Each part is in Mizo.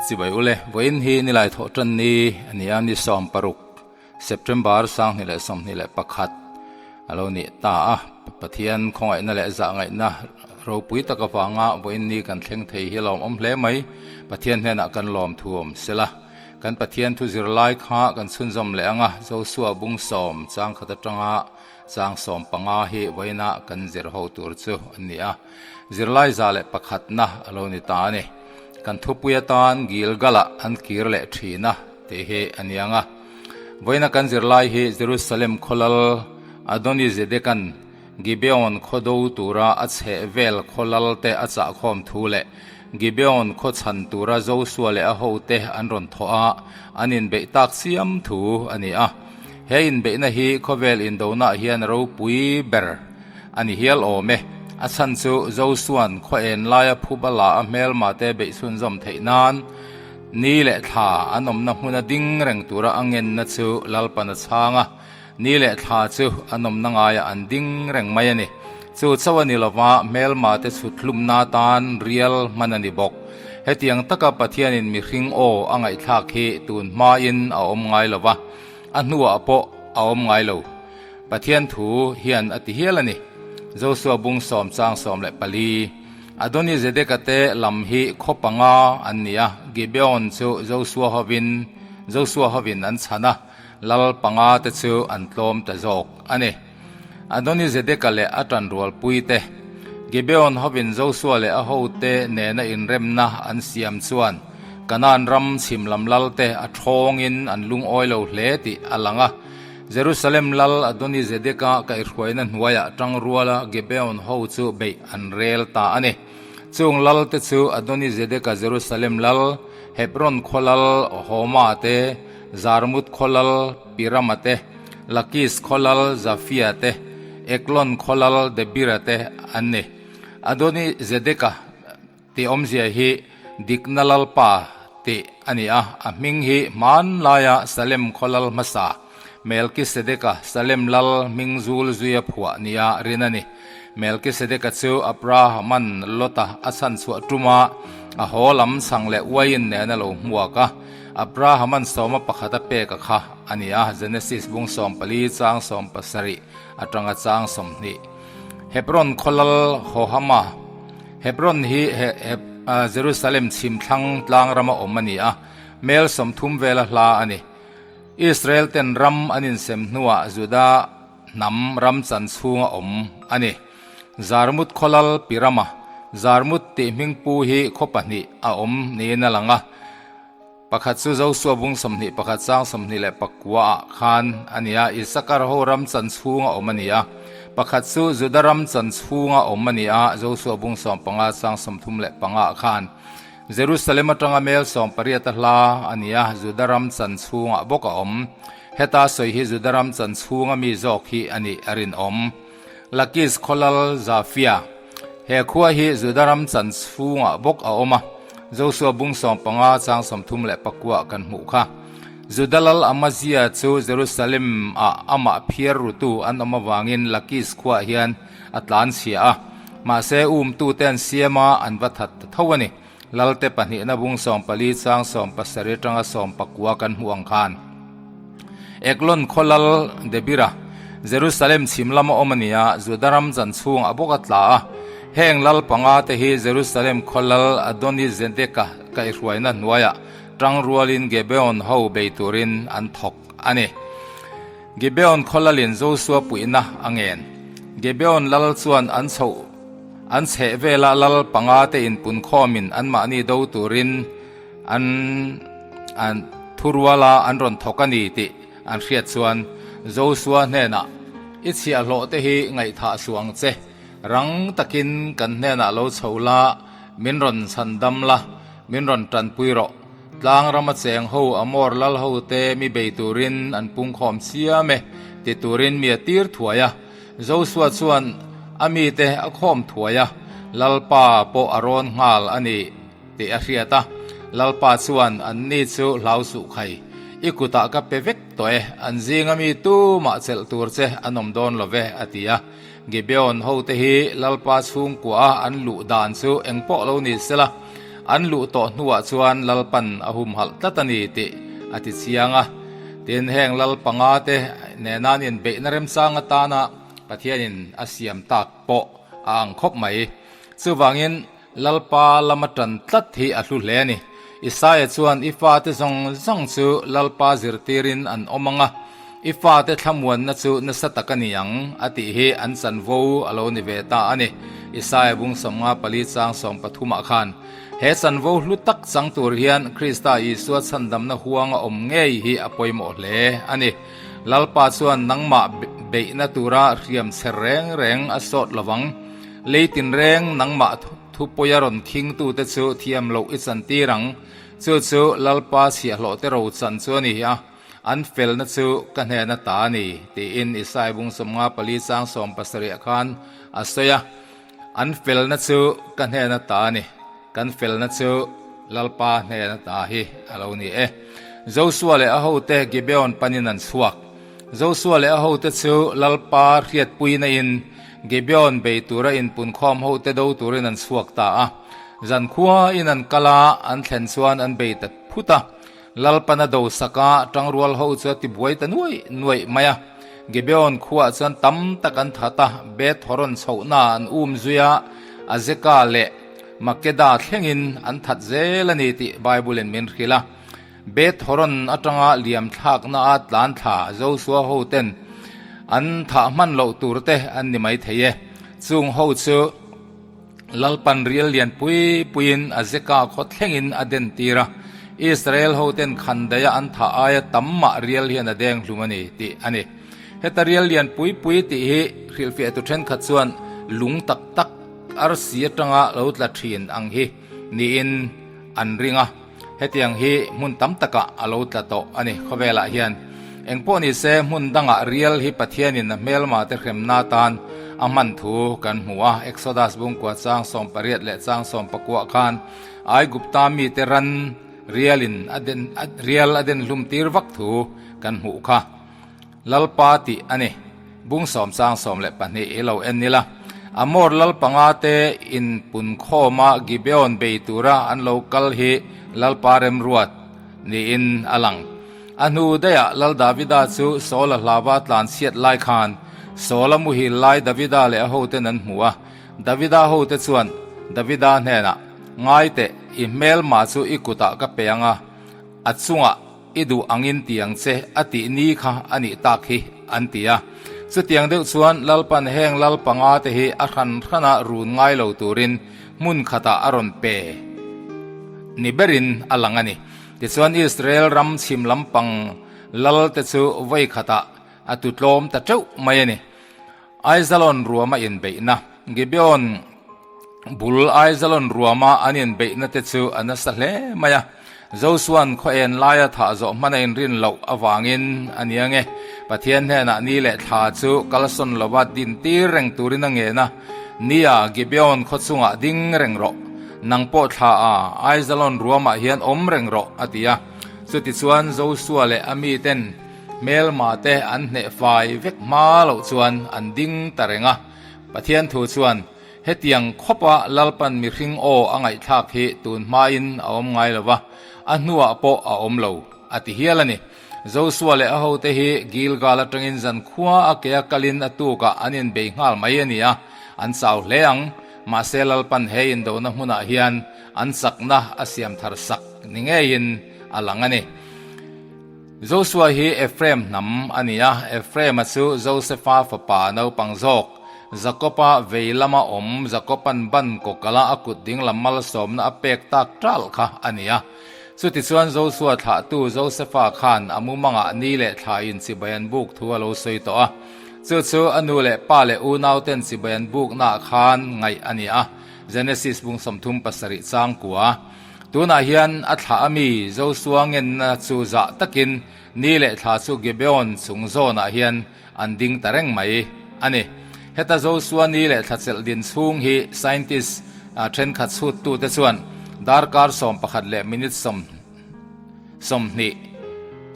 Chibai ule, vawiin hi nilai thawh tan ni a ni a, ni 16 September 2021 a lo nih ta a. Pathian khawngaihna leh zahngaihna ropui tak avanga vawiin ni kan thleng thei hi a lawmawm hle mai. Pathian hnenah kan lawmthu awm sela. Kan Pathian thu zirlai kha kan chhunzawm leh ang a, Josua bung sawm chang khat atanga chang 15 hi vawiina kan zir ho tur chu a ni a. Zirlai 101na a lo ni ta a ni. Kan thupui atan Gilgal-ah an kir leh thin a tih hi a ni ang a. Vawiina kan zirlai hi Jerusalem khawlal Adonizedek-a'n Gibeon khaw do tura a chheh vel khaw lal te a chahkhawm thu leh Gibeon khaw chhan tura Josua leh a hote an rawn thawh a, an inbeih tak siam thu a ni a. He inbeihna hi khawvel indonah hian ropui ber a ni hial awm e. A chhan chu Josua'n khaw en laia phuba la a hmelma te beih chhunzawm theih nan ni leh thla an awmna hmuna ding reng tura a ngenna chu Lalpan a chhang a. Ni leh thla chu a nawmna ngaiah an ding reng mai a ni. Chu chauh a ni lova, hmelma te chhut hlumna atan rial hman a ni bawk. Hetiang taka Pathianin mihring aw a ngaihthlak hi tun hmain a awm ngai lova, a hnuah pawh a awm ngai lo. Pathian thu hian a ti hial a ni. Josua bung sawm chang 14. Adonizedeka te lam hi khaw panga an ni a, Gibeon chu Josua hovin Josua hovin an chhan a. Lal panga te chu an tlawm ta zawk a ni. Adonizedeka leh a tanrualpui te, Gibeon hovin Josua leh a hote nena inremna an siam chuan Kanaan ram chhim lam lal te a thawngin an lungawi lo hle tih a lang a. Jerusalem lal Adonizedeka kaihhruaina hnuaiah tangruala Gibeon ho chu beih an rel ta a ni. Chung lal te chu Adonizedeka Jerusalem lal, Hebron khaw lal Homa te, Zarmut khaw lal Pirama te, Lakis khaw lal Zafia te, Eklon khaw lal Debira te an ni. Adoni-Zedeka tih awmzia hi Dikna Lalpa tih a ni a, a hming hi hmanlaia Salem khaw lal hmasa Melkisedeka, Salem lal hming zul zuia phuah nia rin a ni. Melkisedeka chu Abrahaman Lota a chhanchhuah tuma a haw lam chhang leh uaiin nen a lo hmuak a. Abrahaman sawma pakhat a pek a kha a ni a, Genesis bung 14 chang 17 atanga chang 20. Hebron khaw lal Hohama, Hebron hi Jerusalem chhim thlang tlang rama awm a ni a, mel 30 vela hla a ni. Israel ten ram an insem hnuah Juda hnam ram chan chhunga awm a ni. Zarmut khaw lal Pirama, Zarmut tih hming pu hi khaw pahnih a awm niin a lang a. Pakhat chu Josua bung 21 chang 29 ah khan a ni a, Isakar ho ram chan chhunga awm a ni a. Pakhat chu Juda ram chan chhunga awm a ni a, Josua bung 15 chang 35 ah khan. Jerusalem atanga mel 18 a hla a ni a, Juda ram chan chhungah bawk a awm. Heta sawi hi Juda ram chan chhunga mi zawk hi a nih a rinawm. Lakis khaw lal Zafia. He khua hi Juda ram chan chhungah bawk a awm a, Josua bung 15 chang 39 kan hmuh kha. Juda lal Amazia chu Jerusalem ah amah phiar rutu an awm avangin Lakis khuaah hian a tlan chhia a, mahse umtute an siam a, an va that ta tho a ni. Lalte pahnihna bung 14 chang 17 atanga 19 kan hmuh ang khan. Eklon khaw lal Debira, Jerusalem chhim lama awm a ni a, Juda ram chan chhungah bawk a tla a. Heng lal panga te hi Jerusalem khaw lal Adonizedeka kaihhruaina hnuaiah tangrualin Gibeon ho bei turin an thawk a ni. Gibeon khaw lalin Josua puihna a ngen. Gibeon lal chuan an chhoh an chheh vela lal panga te inpunkhawmin anmahni do turin an an thuruala an rawn thawk a ni tih an hriat chuan Josua hnenah, I chhiahhlawh te hi ngaihthah suh ang che, rang takin kan hnenah lo chho la, min rawn chhan dam la, min rawn tanpui rawh. Tlang rama cheng ho Amor lal ho te mi bei turin an pungkhawm chiam e, ti turin mi a tir thuai a. Josua chuan a mite a khawm thuai a, Lalpa pawh a rawn nghal a ni. Tih a hriat a, Lalpa chuan an ni chu hlau suh khai, i kutah ka pe vek tawh e, an zinga mi tumah chelh tur che an awm dawn lo ve, a ti a. Gibeon hote hi Lalpa chhungkua a an luh dan chu engpawh lo ni sela, An luh tawh hnuah chuan Lalpan a humhalh tlat a ni tih a ti chiang a. Tin, heng lal panga te nena an inbeihna remchang atana Pathianin a siam tak pawh a ang khawp mai. Chuvangin Lalpa lama tan tlat hi a hlu hle a ni. Isaia chuan i fate zawng zawng chu Lalpa zirtirin an awm ang a, i fate thlamuanna chu nasa tak a ni ang, a tih hi an chanvo a lo ni ve ta a ni. Isaia bung 54 chang 13 ah khan, He chanvo hlu tak chang tur hian Krista Isua chhandamna huanga awm ngei hi a pawimawh hle a ni. Lalpa chuan nangmah beihna tura hriam chher reng reng a sawt lovang. Lei tinreng nangmah thupawia rawn khingtute chu thiam loh i chantir ang. Chu chu Lalpa chhiahhlawhte ro chan chu a ni a, an felna chu ka hnena ta a ni, tiin Isai bung 54 chang 70 khan a sawi a. An felna chu ka hnena ta a ni, kan felna chu Lalpa hnena ta hi a lo ni e. Josua leh a hote Gibeon panin an chhuak. Josua leh a hote chu Lalpa hriatpuina in Gibeon bei tura inpunkhawm hote do turin an chhuak ta a. Zankhua in an kal a, an thlen chuan an bei ta phut a. Lalpana do saka tangrual ho chu a ti buai ta nuaih nuaih mai a. Gibeon khuaah chuan tam tak an that a, Beth Horon chhohna an um zui a, Azeka leh Makeda thlengin an that zel a ni tih Bible-in min hrilh a. Beth Horon atanga liam thlakna a tlan thla Josua hoten an thah hman loh tur te an ni mai thei e. Chung ho chu Lalpan rial lian pui puiin Azeka khaw thlengin a den tir a, Israel hoten khandaia an thah aia tam mah rial hian a deng hlum a ni tih a ni. Heta rial lian pui pui tih hi hrilhfiahtu thenkhat chuan lung tak tak arsi atanga lo tla thin ang hi niin an ring a. Hetiang hi hmun tam takah a lo tla tawh a ni khawvelah hian. Engpawh ni se hmun dangah rial hi Pathianin a hmelma te hremna atan a hman thu kan hmu a. Exodus bungkua chang 18 leh chang 19 khan Aigupta mite ran rialin a den rial a den hlum tir vak thu kan hmuh kha. Lalpa tih a ni. Bung sawm chang 12 hi lo en ila. Amor lal panga te inpunkhawma Gibeon bei tura an lo kal hi Lalpa remruat niin a lang. A hnu daihah Lal Davida chu Saula hlava tlan chhiat lai khan Saula muhil lai Davida leh a hoten an hmu a. Davida hote chuan Davida hnenah, Ngai teh, i hmelma chu i kutah ka pe ang a, a chungah I duh angin ti ang che a tih ni kha a nih tak hi, an ti a. Chutiang deuh chuan Lalpan heng lal panga te hi a hran hrana run ngai lo turin hmun khatah a rawn pe ni berin a lang a ni. Tichuan Israel ram chhim lampang lal te chu vawi khatah a tu tlawm ta teuh mai a ni. Aijalon ruama inbeihna, Gibeon bul Aijalon ruama an inbeihna te chu a nasa hle mai a. Josua'n khaw en laia thah zawh hmana inrin loh avangin a nia nge, Pathian hnenah ni leh thla chu kalsawn lova din tir reng turin a ngen a, Nia, Gibeon khaw chungah ding reng rawh, nang pawh thla a, Aijalon ruamah hian awm reng rawh, a ti a. Chutichuan Josua leh a miten Hmelma te an hneh fai vek hma loh chuan an ding ta reng a. Pathian thu chuan, Hetiang khawpa Lalpan mihring aw a ngaihthlak hi tun hmain a awm ngai lo va, a hnuah pawh a awm lo, a ti hial a ni. Josua leh a hote hi Gilgal atangin zankhua a ke a kalin a tukah an inbei nghal mai a ni a, an chau hle ang. Mahse Lalpan he indona hmunah hian an chakna a siam thar sak ni ngeiin a lang a ni. Josua hi Ephraim hnam a ni a, Ephraim-a chu Josefa fapa naupang zawk, Jakob-a vei lama awm Jakob-a'n ban kawkala a kut dinglam malsawmna a pek tak ṭalh kha a ni a. Chutichuan Josua thlahtu Josefa khan a mumangah ni leh thla in chibai an buk thu a lo sawi tawh a. Chu chu a nu leh pa leh unauten chibai an buknaah khan ngaih a ni a, Genesis bung 37 chang kua. Tunah hian a thlah a mi Josua ngenna chu zah takin ni leh thla chu Gibeon chung zawnah hian an ding ta reng mai a ni. Heta Josua ni leh thla chelh din chhung hi scientist thenkhat chhuttute chuan darkar 11 leh minute 20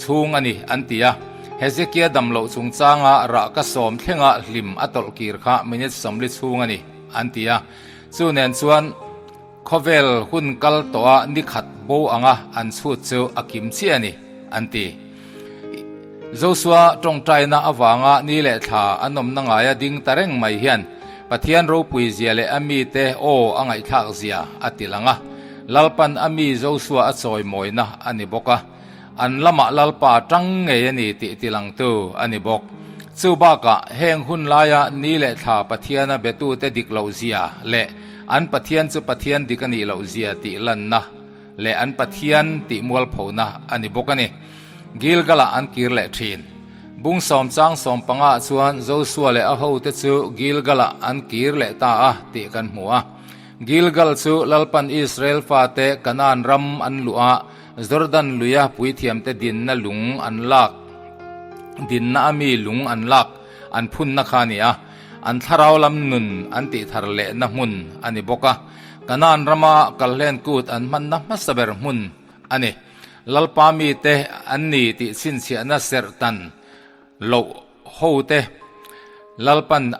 chhung a ni an ti a. Hezekia dam loh chungchanga rah ka sawm thlenga hlim a tawlh kir kha minute 40 chhung a ni an ti a. Chu nen chuan. Khawvel hun kal tawha ni khat bo anga an chhut chu a kim chiah a ni, an ti. Josua tawngtaina avanga ni leh thla an awmna ngaia ding ta reng mai hian Pathian ropui zia leh a mite aw a ngaihthlak zia a ti lang a. Lalpan a mi Josua a chawimawina a ni bawk a. An lamah Lalpa tang ngei a ni tih tilangtu a ni bawk. Chu bakah heng hun laia ni leh thla Pathiana betute dik loh zia leh an Pathian chu Pathian dik a nih loh zia tih lanna leh an Pathian tih mualphona a ni bawk a ni. Gilgal-ah an kir leh thin. Bung sawmchang sawmpangah chuan Josua leh a hote chu Gilgal-ah an kir leh ta a tih kan hmu a. Gilgal chu Lalpan Israel fate Kanaan ram an luh a, Jordan luia puithiamte dinna lung an lak, dinna a mi lung an lak an phunna kha a ni a, an thlarau lam nun an tihthar lehna hmun a ni bawk a. Kanaan rama kalhlen kut an hmanna hmasa ber hmun a ni. Lalpa mite an ni tih chhinchhiahna serh tan loh hote Lalpan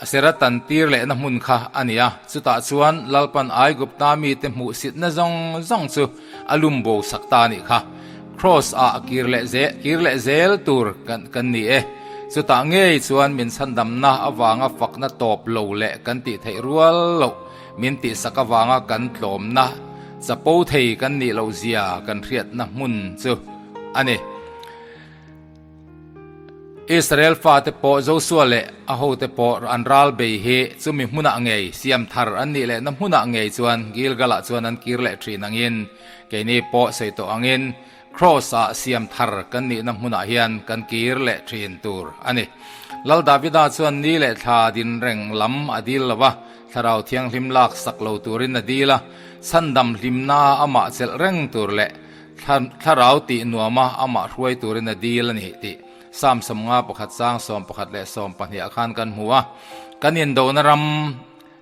ser a tan tir lehna hmun kha a ni a, chutah chuan Lalpan Aigupta mite hmuhsitna zawng zawng chu a lum bo sak ta a nih kha. Kraws ah kir leh kir leh zel tur kan ni e. Chutah ngei chuan min chhandamna avanga fakna tawp lo leh kan tih theih rual loh min tihsak avanga kan tlawmna chapo thei kan nih loh zia kan hriatna hmun chu a ni. Israel fate pawh Josua leh a hote pawh an ral bei hi chumi hmunah ngei siam thar an nih lehna hmunah ngei chuan Gilgal-ah chuan an kir leh thin angin keini pawh sawi tawh angin Kraws-ah siam thar kan nihna hmunah hian kan kir leh thin tur a ni. Lal Davida chuan ni leh thla din reng lam a dil lo va, Thlarau Thianghlim lak sak lo turin a dil a, chhandam hlimna amah chelh reng tur leh Thlarau tih nuama amah hruai turin a dil a ni tih Psalm 51 chang 11 leh 12 ah khan kan hmu a. Kan indona ram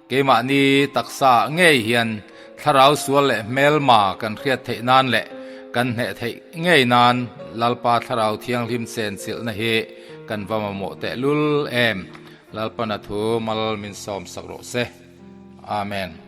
keimahni taksa ngei hian thlarau sual leh hmelma kan hriat theih nan leh kan hneh theih ngei nan Lalpa Thlarau Thianghlim chenchilhna hi kan va mamawh tehlul em. Lalpana thu mal min sawmsak rawh se. Amen.